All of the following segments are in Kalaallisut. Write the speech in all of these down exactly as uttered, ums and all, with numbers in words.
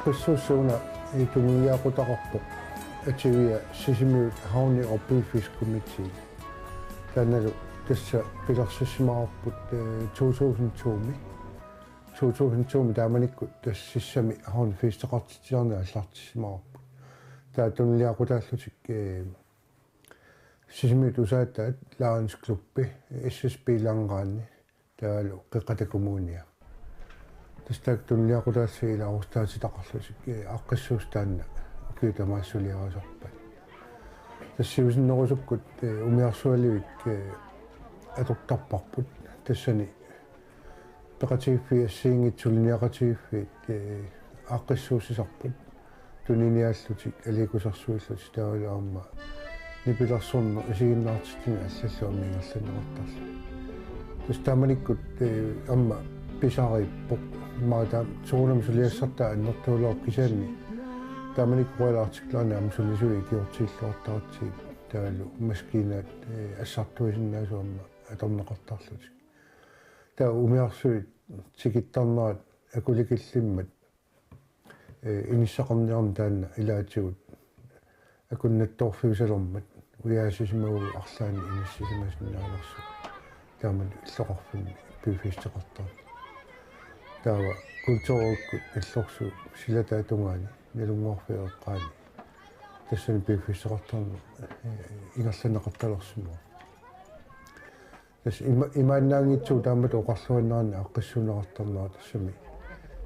Aaqqissuussaq una tunuliaqutaqarpoq Ativia Sisimiut Havne- og Byfestkomité. Taannalu tassa pilersissimavarput, eh, to tusind to-mi. To tusind to-mi taamanikkut tassa sissami havnefesteqartitsinermi aallartissimavarput. Taava tunuliaqutaallutik, eh, Sisimiut usaataat Lions Klubbi, S S B Langrandi, taavalu Qeqqata Kommunia. Tassa taakku tunuliaqutaallutik ila arsaatitaqarlutik, eh, aaqqissuussaq taanna ukiut tamaasa suliarisarpaat. Tassa siusinnerusukkut, eh, umiarsualiivik, eh, atortarparput. Tassani peqatigiiffiit assigiinngitsut suliniaqatigiiffiit, eh, aaqqissuussisarput. Tuniniaallutik, aliikkusersuillutik taavalu aamma nipilersorneq isiginnaartitsineq allallu aamma ingerlanneqartarluni. Tassa taamanikkut, eh, aamma pisariippoq. Immaqa taama soorunami suliassartaa annertuuleq kisianni taamanikkut Royal Arctic Line aamma sulisui ikiortigilluartaratsigit taavalu maskiinat, eh, assartuisinnaasut aamma atorneqartarlutik. Taava umiarsuit tikittarnerat akulikillimmat, eh, inissaqarniarneq taanna ilaatigut akunnattoorfiusalermat ujaasisimaguit arlaannik inissisimasinnaalersut. Taamani illoqarfimmi byfesteqartarneq. Taava kulturikkut illorsuit silataata tungaani, Nalunnguarfiup eqqaani. Tassani byfesteqartarneq, eh, ingerlanneqartalersimavoq. Tassa ima-, imaannaanngitsoq taamatut oqarluinnarni aaqqissuunneqartarnera tassami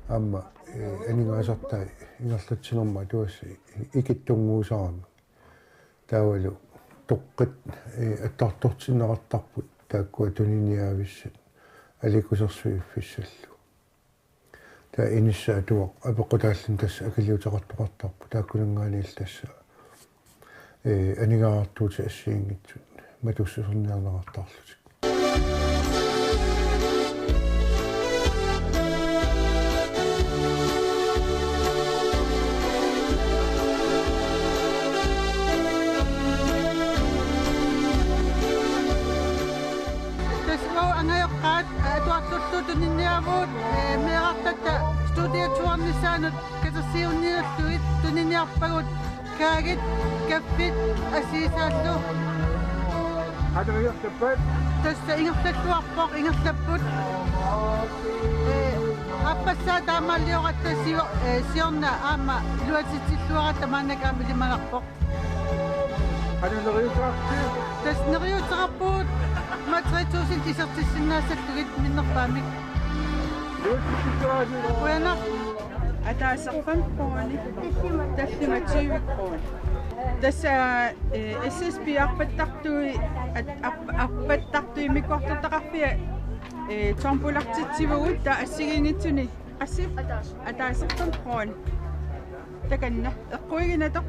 aamma, eh, aningaasartai ingerlatsinermut atugassat ikittunnguusaramik. Taavalu toqqit, eh, attartortinneqartarput taakkua tuniniaavissat aliikkusersuiffissallu. Taava inissaq atuaq apeqqutaalluni tassa akiliuteqartoqartarpoq taakkuninngaanniillu tassa, eh, aningaasartuutit assigiinngitsut matussuserniarneqartarlutik. Tassa uagut angajoqqaat, eh, atuartullu tuniniaavugut, eh, meerartatta studiatuarnissaanut katersiunniullugit tuniniarpagut kaagit, kaffit assigisaallu. Qanoq ingerlappat? Tassa ingerlalluarpoq, ingerlapput. Eh, aappassaa taamaalioratta sio-, eh, siorna aamma iluatsitsilluaratta maannakkut aamma ilimanarpoq. Qanoq neriuuteqarpit? Tassa neriuuteqarpugut, aamma tre tusind isertissinnaassallugit minnerpaamik. Iluatsitsilluaratsigu. Qujanaq. Ataaseq fem kroner. Tallimat tyve kroner. Tassa, eh, S S B arpattartui, at-, arp-, arpattartui immikkoortortaqarfia, eh, tombolartitsivugut taava assigiinngitsuni. Qassit? Ataaseq. Ataaseq fem kroner. Takanna. Eqquiginatoq.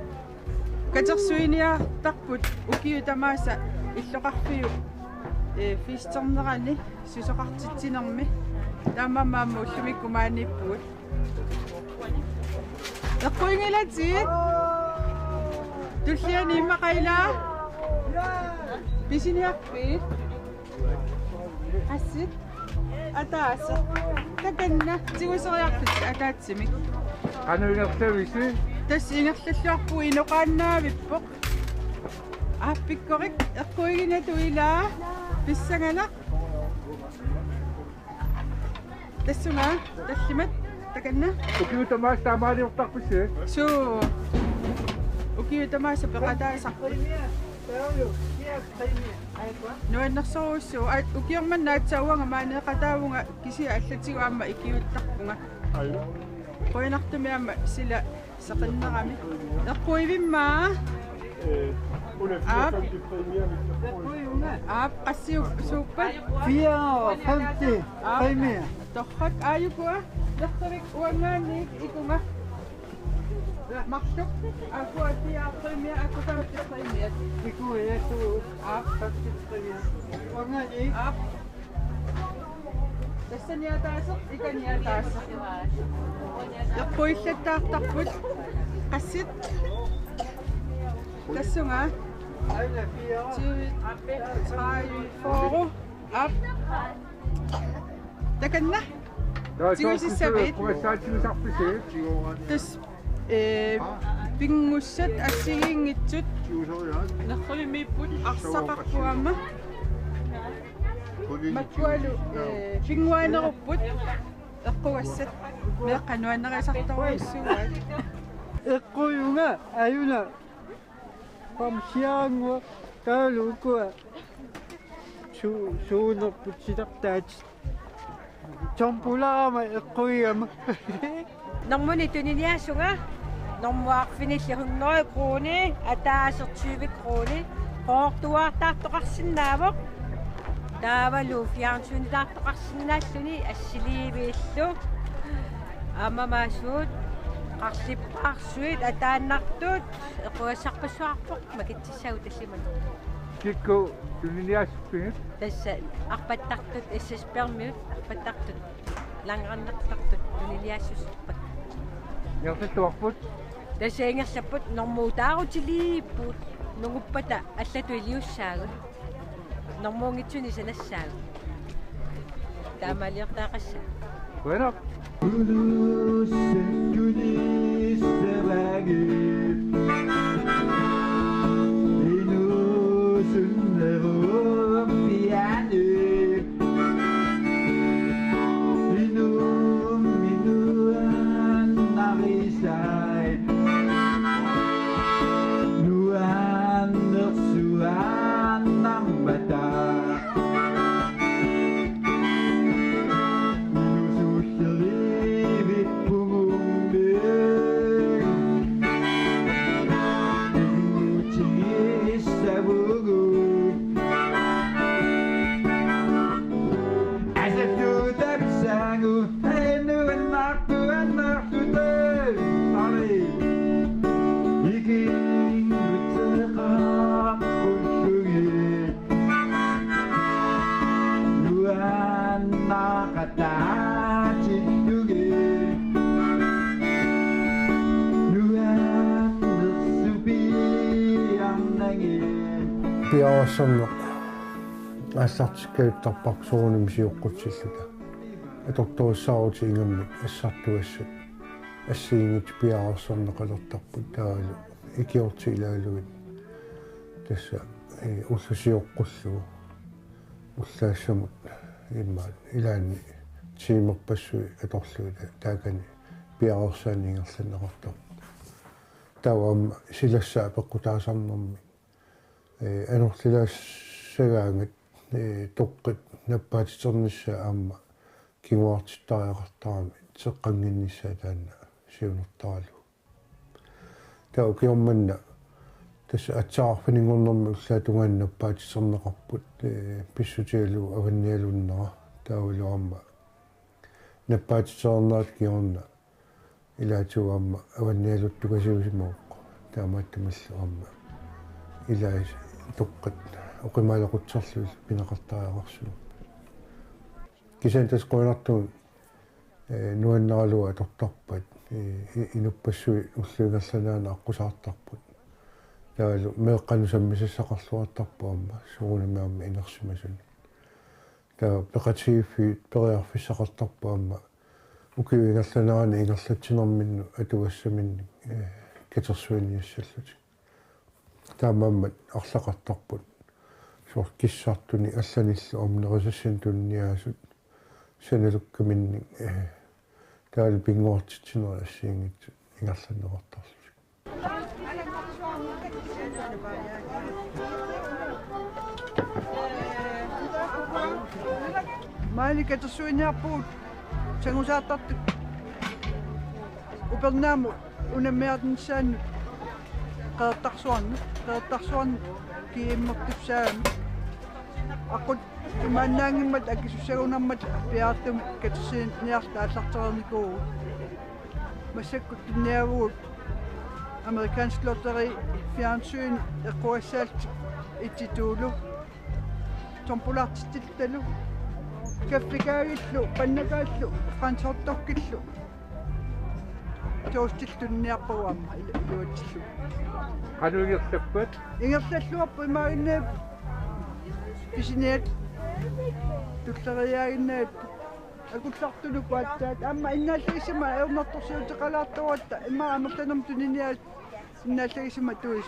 Katersuiniartarput ukiut tamaasa illoqarfiup, eh, festernerani susoqartitsinermi. Taamaammat aamma ullumikkut maaniippugut. Eqquigilatit. Tulliani immaqa ila. Pisiniarpit? Qassit? Ataaseq. Takanna, tiguseriarlutit ataatsimik. Qanoq ingerlavisi? Tassa ingerlalluarpugut, inoqaannaavippoq. Aappikkorik, eqquiginatut ilaa, pissanganaq. Tassunga, tallimat, takanna. Ukiut tamaasa taamaaliortarpisi? Suu. Ukiut tamaasa peqataasarput. Nuannersorujussuuvoq. Aa, ukioq manna aatsaat uanga maaneeqataavunga kisianni allatigut aamma ikiuuttarpunga. Qujanartumik aamma sila seqinnerami. Eqquivimma? Aap. Aap, qassiup suuppat? Fire femti præmie. Torrak, aajukua? Nertavik uangaanniit ikunga. Marluk, aappua fire præmie, aappua femti præmie. Iku, ja, su. Aap. Femti præmie. Uangaanniit. Aap. Tassani ataaseq, ikani ataaseq. Eqquillattaartarput. Qassit? Tassunga. Tyve, tredive, fyrre. Aap. Takanna. Tigusissavit. Tassa, eh, pinnguassat assigiinngitsut. Nerrivimmiipput arsaqarpoq aamma. Makkualu, eh, pinnguaanerupput eqqugassat. Meeqqat nuannarisartorujussuuaat. Eqqujunga, ajuna. Pamsiaannguaq taavalu ukua su-, suunerput sitartaat. Tombolaarama eqqugigama. Normuni tuniniaasunga, normu arfinilli hundrede kroner, ataaseq tyve kroner, qoortuaartaartoqarsinnaavoq. Taavalu fjernsynilaartoqarsinnaalluni assiliiviillu. Aamma maasut qarlippaarsuit ataannartut eqqugassarpassuarpoq makitsissaagut tallimanik. Kikkut tuniniaassuppigit? Tassa arpattartut, S S P-miut arpattartut. Langrennertartut tuniniaassuserput. Ingerlalluarput? Tassa ingerlapput, normuutaarutiliipput, nunguppata allatut iliussaagut. Normuunngitsunik sanassaagut. Taamaaliortaqassaaq. Qujanaq. Piareersarneq aallartikkaluttarparput soorunami sioqqutsilluta. Atortorissaarutit ingammik assartugassat assigiinngitsut piareersarneqalertarput taavalu ikiortit ilaalugit tassa, eh, ulloq sioqqullugu ullaassamut immaqa ilaanni tiimerpassuit atorlugit taakani piareersaaneq ingerlanneqartarpoq. Taava aamma silassaat peqqutaasarnermi, eh, anorlilaassagaangat, eh, toqqit nappaatiternissaat aamma kinguartittariaqartarami teqqannginnissaa taanna siunertaralugu. Taava ukioq manna tassa aatsaat arfininngornermi ullaap tungaanut nappaatiterneqarput, eh, pissutigalugu avannialunnera taavalu aamma nappaatiternerata kingorna ilaatigut aamma avannialuttukasiusimavoq. Taamaattumillu aamma ilaasa toqqit oqimaalequtserlugit pineqartariaqarsimapput. Kisianni tassa qujanartumik, eh, nuannaralugu atortarpat, eh, i-, inuppassuit ullup ingerlanerani aqqusaartarput. Taavalu meeqqanut sammisassaqarluartarpoq aamma, soorunami aamma inersimasunut. Taava peqatigiiffiit periarfissaqartarput aamma ukiup ingerlanerani ingerlatsinerminnut atugassaminnik, eh, katersuiniassallutik. Taamaammat arlaqartarput soorlu kissartunik allanillu aamma nerisassanik tuniniaasut sanalukkaminnik, eh, taavalu pinnguartitsinerit assigiinngitsut ingerlanneqartarlutik. Maani katersuiniarpugut sangusaartartut upernaamut unammiarnissaannut Qeqertarsuarnut, Qeqertarsuarnut G M-ertussaagami. Aqqut imaannaanngimmat akisussagunarmat piaartumik katersuiniarluta aallartereernikuuvugut. Massakkut tuniniaavugut Amerikansk Lotteri, fjernsyn, eqqugassaallutik et-i to-lu, tombolaartitsillutalu, kaffikaagillu, pannakaarlu, fransktoqqillu. Toastillu tuniniarpagut aamma il-, iluatsillugu. Qanoq ingerlappat? Ingerlalluarput imaaginnavippoq. Pisiniat tulleriiaaginnavippoq. Akullartullu aatsaat aamma innaallagisama ajornartorsiuteqalaartoratta immaqa amerlanermut tuniniaasut innaallagisama tuis.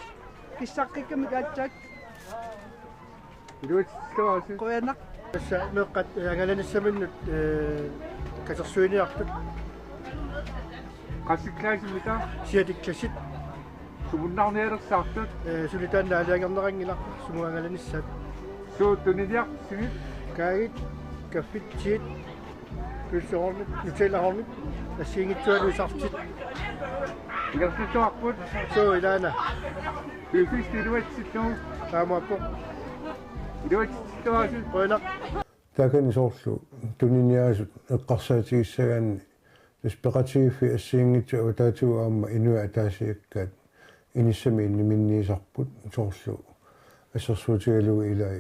Kissaqqikkamik aatsaat. Iluatsitsilluarisi. Qujanaq. Tassa meeqqat angalanissaminnut, eh, katersuiniartut. Qassit klassimmita? Siatik klassit. Sumunnarnialersaartut? Eh, suli taanna aalajangerneqanngilaq sumut angalanissaat. Suut tuniniartut? Kaagit, kaffit, tiit, pølseornit, Nutellahornit, assigiinngitsualuit saftit. Ingerlattuarput? Suu, ilaana. Pølsit iluatsitsillugu. Taamaappoq. Iluatsitsilluarisi. Qujanaq. Taakani soorlu tuniniaasut eqqarsaatigissagaanni tassa peqatigiiffik assigiinngitsut avataatigut aamma inuit ataasiakkaat inissamik inniminniisarput soorlu assersuutigalugu ilai,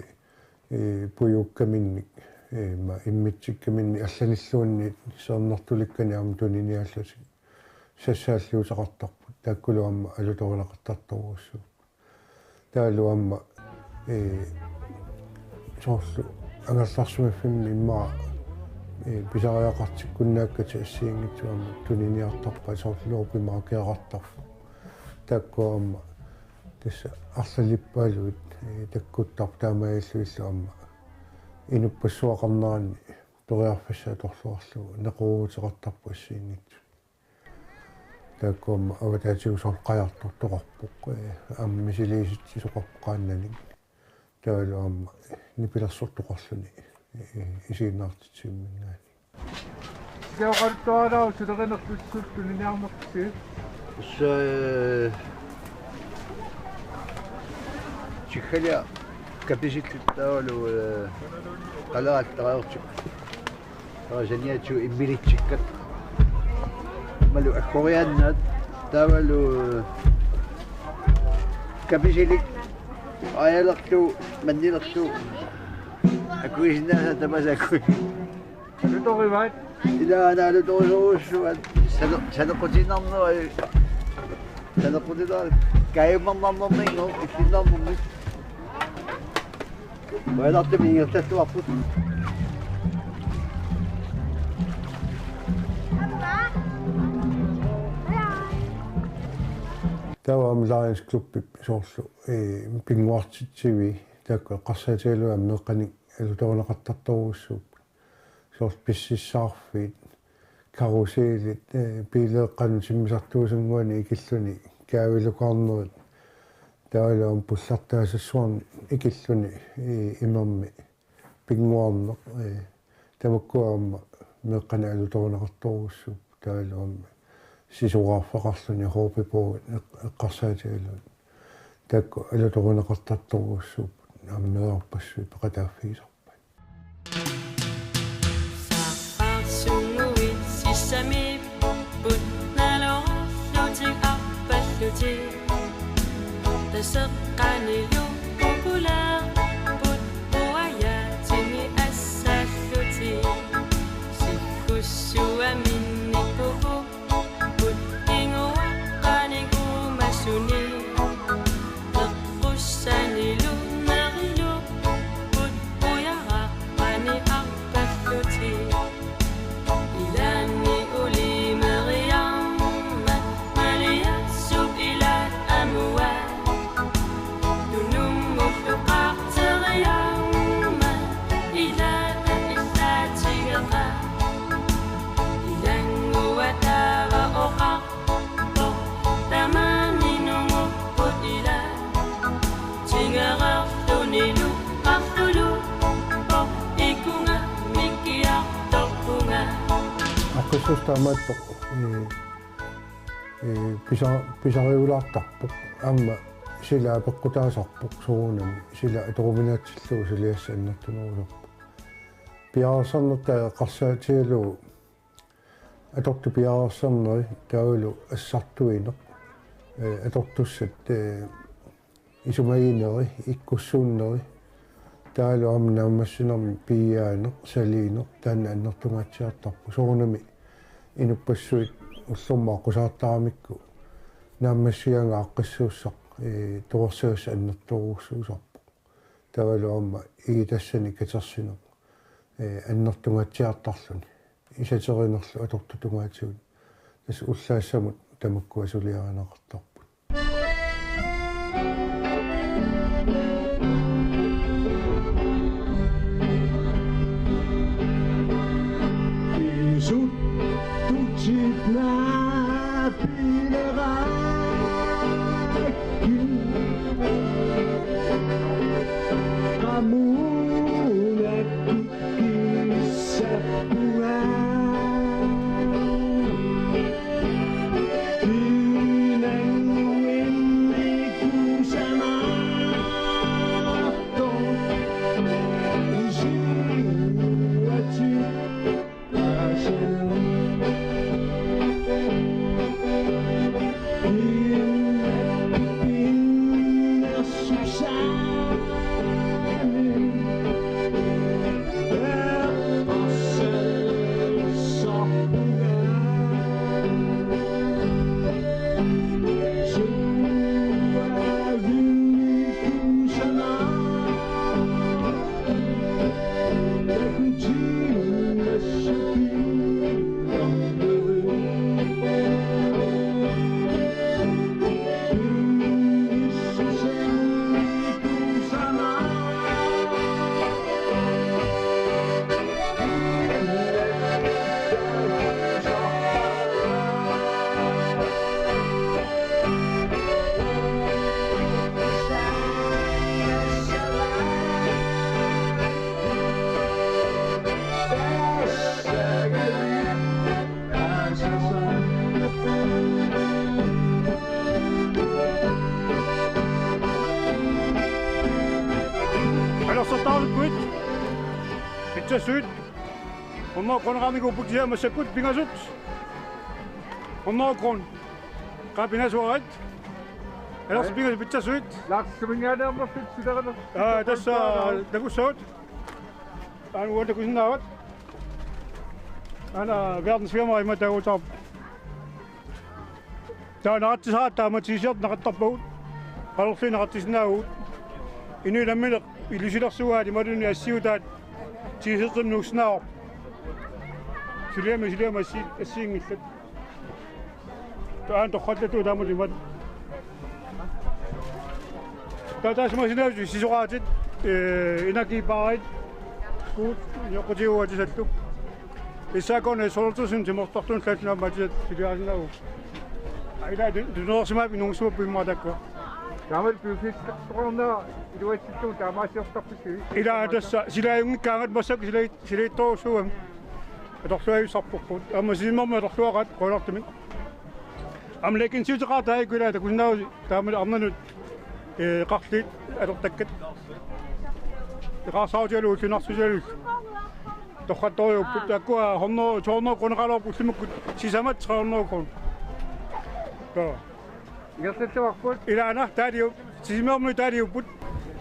eh, pujuukkaminnik, eh, aamma immitsikkaminnik allanilluunniit seernartulikkanik aamma tuniniaallutik sassaalliuteqartarput. Taakkulu aamma alutorineqartartorujussuupput. Taavalu aamma, eh, soorlu angerlarsimaffimmi immaqa, eh, pisariaqartikkunnaakkatik assigiinngitsut aamma tuniniartarpaat soorlu loopimaakeerartarfik. Taakku aamma tassa arlalippaaluit, eh, takkuttarput taamaalillugillu aamma inuppassuaqarneranni periarfissaa atorluarlugu neqerooruteqartarput assigiinngitsut. Taakku aamma avataatigut soorlu qajartortoqarpoq, eh, aamma misiliisitsisoqarpoq qaannanik. Taavalu aamma nipilersortoqarluni, eh, isiginnaartitsivimminngaanniit. Siaoqartuarau sulerinerput tuniniarnerpisi? Tassa, eh, tikkalia kapisillit taavalu, eh, qalerattariartik. Taava saniatigut immilitsikkat. Aammalu aggoriaannaat. Taavalu kapisilik. Aajalerlu, mannilerlu. Akuisinnaasaat tamaasa akui. Alutorivaat? Ilaana alutorisorujussuuaat. Sane-, saneqqutiinnarneq, saneqqutiinnarneq. Kaajummernarnerminngaanniit, illinnarnermik. Qujanartumik ingerlalluarput. Taava aamma Lions Clubip soorlu, eh, pinnguartitsivii taakku eqqarsaatigalugit aamma meeqqanik alutorineqartartorujussuupput. Soorlu pississaarfiit, karuselit, eh, biileeqqanut timmisartuusunnguanik ikilluni kaavilukaarnerit. Taavalu aamma pullartaasassuarnik ikilluni, eh, imermi pinnguarneq, eh, tamakku aamma meeqqanik alutorineqartorujussuupput. Taavalu aamma sisoraarfeqarluni hoppebåd eq-, eqqarsaatigalugit. Taakku alutorineqartartorujussuupput aamma meerarpassuit peqataaffigisarpaat. Saqqarsunnguit sissamiipput nalorlutik arpallutik. Taseqqanilu ukulaarput uajaatini assaallutik. Sikkussuaminnik pukupput kinguaqqanik uumasunik. Peqqussanilu nerilupput ujararpani arpallutik. Ilaanni ulimeriarmat maliarsup ilaat amuaat. Tunummullu qaarteriarmat ilaata illaatigeqaat. Ilannguaq taava oqarpoq tamaani nungupput ilaat. Tingererlunilu qarluluppoq ikunga mikiartorpunga. Aaqqissuussaq taamaattoq, eh, eh, pisa-, pisariulaartarpoq. Aamma sila apeqqutaasarpoq soorunami. Sila atoruminaatsillugu suliassaq annertunerusarpoq. Piareersarnertaa eqqarsaatigalugu atortut piareersarneri taavalu assartuineq, eh, atortussat, eh, isumagineri, ikkussuunneri, taavalu aamma naammassinermi piiaaneq, saliineq, taanna annertungaatsiartarpoq. Soorunami inuppassuit ullormut aqqusaartaramikku naammassigaangat aaqqissuussaq, eh, torersagassaq annertoorujussuusarpoq. Taavalu aamma igitassanik katersineq, eh, annertungaatsiartarluni. isaterinerlu atortut tungaatigut. Tassa ullaassamut tamakkua suliarineqartarput. Alersortaarukkuit. Pitsassuit. Hundrede kroneqarnikuupput kisianni massakkut pingasut. Hundrede kroner. Qaa, pinasuarit. Alersoq, pingasut pitsassuit. Lars, suminngaanneernerpit suleralu? Aa, tassa takussavat. Aana uanga takusinnaavat. Aana verdensfirma ima taagutaarpoq. Taava naqatsisaat taama t-shirt naqattarpagut. Qanorli naqatsisinnaavugut. Inuit nammineq ilusilersugaat imaluunniit assiutaat t-shirtimik nuussinnaavarput. Suliami, suliami assi-, assigiinngillat. Taanna torrallatut taamatut imatut. Taava tassa masinaasut sisoraatit, eh, energibarit, skuut, nioqqutigut atisallu. S A K-mi soltusun timertortunik tassa aamma atisat suliarisinnaavugut. Aa, ila tu-, tunersimaap inungussuppuimmaa takkua. Taamatut byfestartoqarnera iluatsillugu taamaasiortarpisi? Ila tassa sila ajunngikkaangat massakkut sila, sila ittorussuugami. Atorluajussarpugut. Aamma Sisimiormiut atorluaqaat qujanartumik. Aamma Lekin City-qaa taakku ila takusinnaavusi taamani arnanut, eh, qarliit atortakkat. Eqaarsaarutigalugu ullunarsuutigalugu. Torrattorujuupput. Taakkua hundrede, to hundrede kroneqaraluarput ullumikkut sisamat tre hundrede kroner. Taava. Ingerlalluarput. Ilaana taaliu-, Sisimiormiut taaliupput.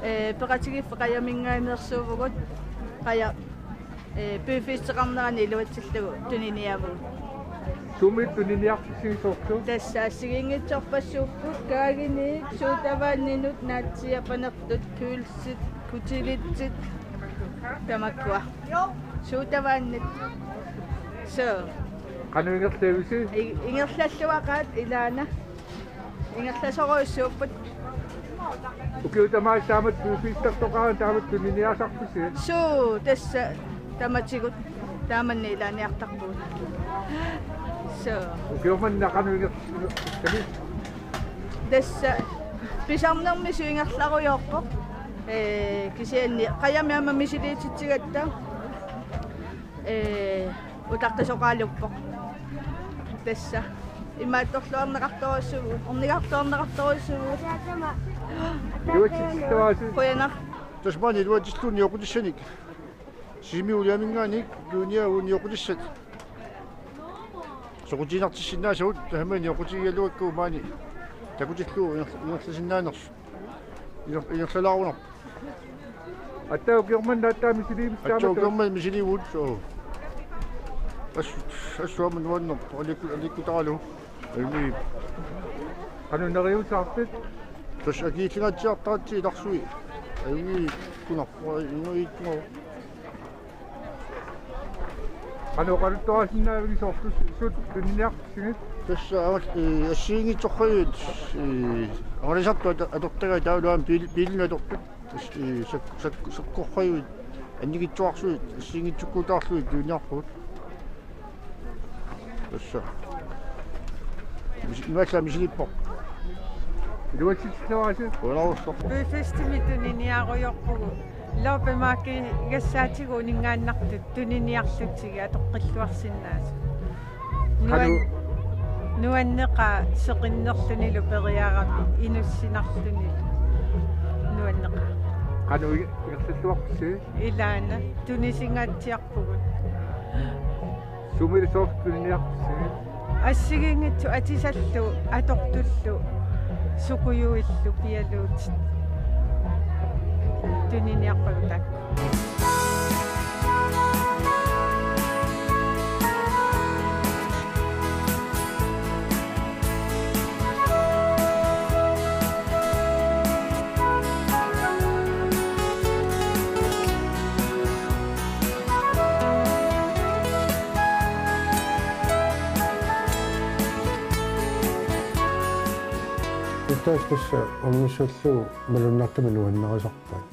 Ee, peqatigiiffik Qajaminngaanneersuuvugut. Qaja, ee, byfesteqarnerani iluatsillugu tuniniaavugut. Sumiit tuniniartissigisoortut? Tassa assigiinngitsorpassuupput, kaaginiit, suutavaanninut, naatsiiapanertut, pølsit, kutilitsit, tamakkua. Suutavaannit. Soo. Qanoq ingerlavisi? I-, ingerlalluaqaat ilaana. Ingerlasorujussuupput. Ukiut tamaasa taamatut byfestartoqaraanni taamatut tuniniaasarpisi? Suu, tassa tamatigut taamanna ilaaniartarpugut. Suu. Ukiut manna qanoq inger-, inger-, tassa pisarnermi suu ingerlarujoorpoq. Ee, kisianni Qajami aamma misiliititsigatta. Ee, utaqqisooqaluppoq. Tassa. Imaattorluarneqartorujussuuvoq. Ornigartoorneqartorujussuuvoq. Iluatsitsilluaritsi. Qujanaq. Tassa maani iluatsilluunniit nioqqutissanik. Sisimiut uliaminngaanniit tuniniaavugut nioqqutissat. Soqutiginartissinnaasagut tassami nioqqutigigaluakka maani. Takutillugu inger-, ingerlasinnaanersut. Inger-, ingerlalaarunarpoq. Aatsaat ukiormanna aatsaat misiliivissi? Aatsaat taamatut ukiormanna misiliivugut, soo. As-, assut aamma nuannerpoq, aliikku-, aliikkutaralu. Ajunngilaq. Qanoq neriuusaarpit? Tassa akiligatsiartaratsigit ilarsui. Ajunngilaq, kunarpoq, ajunngilaq. Qanoq oqaluttuarisinnaaviuk soorlu suut tuniniartussigit? Tassa aamma, ee, assigiinngitsorpassuit, ee, angalasaartut ato-, atortagaat taavalu aamma biil-, biilinut atortut. Tassa, ee, sak-, sak-, sakkorpassuit, annikitsuarsuit, assigiinngitsukkuutaarlugit tuniniarpagut. Tassa. Mis-, nualla misilippoq. Iluatsitsilluarisi. Qujanarsuaq. Byfestimi tuniniarujoorpugut. Loppemarkedeqartut uninngaannartut tuniniarlugit atoqqilluarsinnaasut. Nuan-, Qanoq? Nuanneqaaq seqinnerlunilu periarami inussinarlunilu. Nuanneqaaq. Qanoq i-, ingerlalluarpisi? Ilaana tunisinngaatsiarpugut. Sumilu soorlu tuniniarpisi? Assigiinngitsut atisallu atortullu sukujuillu pialuutit tuniniarpagut taakku. Uttaas tassa ornissallugu malunnartumik nuannarisarpaat.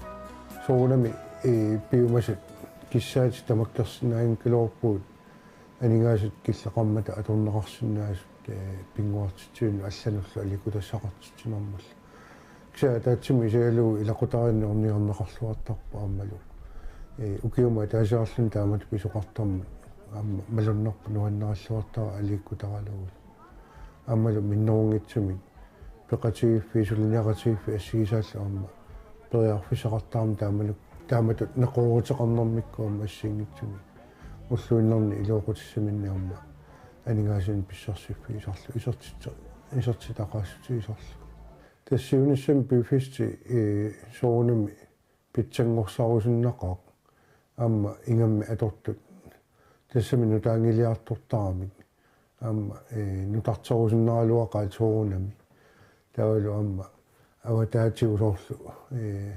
Soorunami, ee, piumasat kissaatit tamakkersinnaanngikkaluarpugut aningaasat killeqarmata atorneqarsinnaasut, ee, pinnguartitsivinnut allanullu aliikkutassaqartitsinermullu. Kisianni ataatsimut isigalugu ilaqutariinni ornigarneqarluartarpoq aammalu, ee, ukiumut ataasiarluni taamatut pisoqartarmat aamma malunnarpoq nuannarilluartara aliikkutaralugulu. Aammalu minnerunngitsumik peqatigiiffiit suliniaqatigiiffiit assigisaallu aamma periarfissaqartarami taamanu-, taamatut neqerooruteqarnermikkut aamma assigiinngitsumik ulluinnarni iluaqutissaminnik aamma aningaasanik pissarsiffigisarlugu isertitse-, isertitaqaassutigisarlugu. Tassa siunissami Byfesti, ee, soorunami pitsanngorsaarusunnaqaaq aamma ingammik atortut tassami nutaanngiliartortaramik aamma, ee, nutarterusunnaraluaqaat soorunami. Taavalu aamma avataatigut soorlu, ee,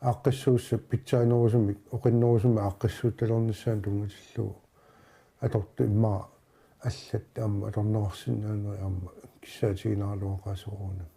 aaqqissuussat pitsaanerusumik, oqinnerusumik aaqqissuuttalernissaannut tunngatillugu atortut immaqa allat aamma atorneqarsinnaanerit aamma kissaatiginaraluaqaat soorunami.